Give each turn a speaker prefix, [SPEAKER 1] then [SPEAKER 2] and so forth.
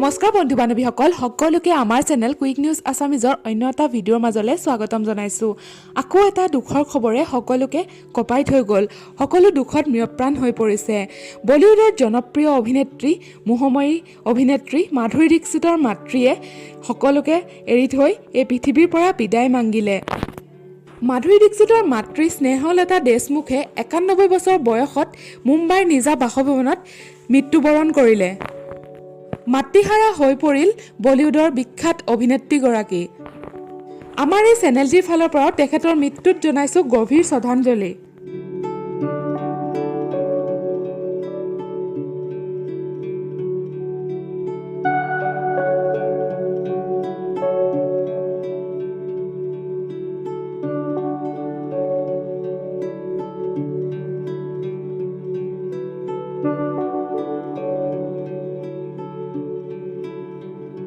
[SPEAKER 1] নমস্কাৰ বন্ধু বান্ধৱীসকল, সকলোকে আমাৰ চেনেল কুইক নিউজ আছামিজৰ অন্য এটা ভিডিঅ'ৰ মাজলৈ স্বাগতম জনাইছোঁ। আকৌ এটা দুখৰ খবৰে সকলোকে কঁপাই থৈ গ'ল। সকলো দুখত ম্ৰিয়প্ৰাণ হৈ পৰিছে। বলিউডৰ জনপ্ৰিয় অভিনেত্ৰী, মোহময়ী অভিনেত্ৰী মাধুৰী দীক্ষিতৰ মাতৃয়ে সকলোকে এৰি থৈ এই পৃথিৱীৰ পৰা বিদায় মাগিলে। মাধুৰী দীক্ষিতৰ মাতৃ স্নেহলতা দেশমুখে 91 বছৰ বয়সত মুম্বাইৰ নিজা বাসভৱনত মৃত্যুবৰণ কৰিলে। মাতৃহাৰা হৈ পৰিল বলিউডৰ বিখ্যাত অভিনেত্ৰীগৰাকী। আমাৰ এই চেনেলটিৰ ফালৰ পৰাও তেখেতৰ মৃত্যুত জনাইছোঁ গভীৰ শ্ৰদ্ধাঞ্জলি।